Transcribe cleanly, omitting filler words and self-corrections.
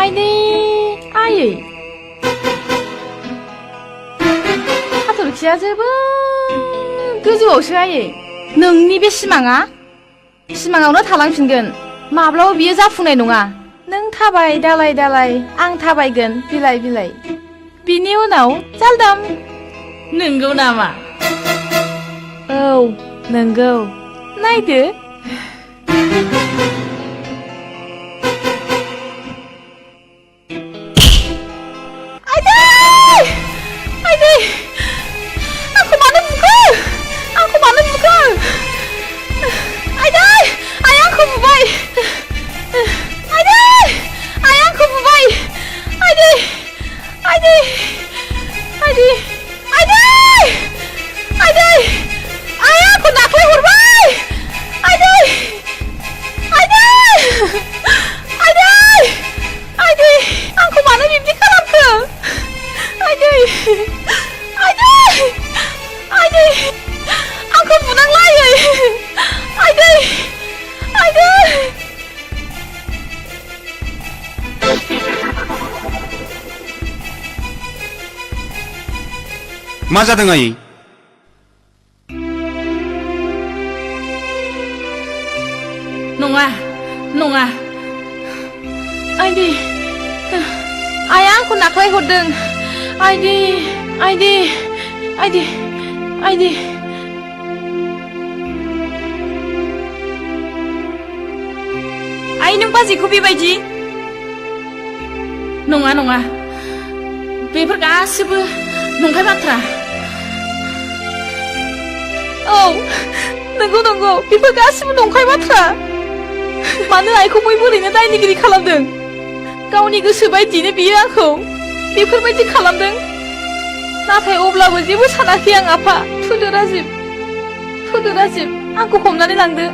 आइदै आयै हाथरखिया जोबोद गोजौआवसो आयै नोंनि बे सिमाङावनो थालांफिनगोन माब्लाबा बियो जाफुंनाय नङा नों थाबाय दालाय दालाय आं थाबायगोन बिलाइ बिलाइ बिनि उनाव जालदाम नंगौ नामा औ नंगौ नायदो आइदै आंखौ मानो बुखो आइदै आइ आंखौ बुबाय आइदै आइ आंखौ बुबाय आइदै आइदै आइदै आइदै आइदै आइ आंखौ दाख्लै हरबाय आइदै आइदै आइदै आइदै आंखौ मानो बिब्दि खालामखो आइदै आइदै आइदै आंखौ बुनांलायै आइदै आइदै मा जादों आयै नङा नङा आइदै आइया आंखौ नाख्लाय हरदों आइदै आइदै आइदै आइदै आइ नों बाजैखौ बेबायदि नङा नङा बेफोर गासिबो नंखाय बाथ्रा औ नंगौ नंगौ बेफोर गासिबो नंखाय बाथ्रा मानो आइखौ बयबो ओरैनो दायनिगिरि खालामदों गावनि गोसो बायदियैनो बियो आंखौ बेफोरबायदि खालामदों नाथाय अब्लाबो जेबो सानाखै आं आफा थुदो राजिब आंखौ हमनानै लांदो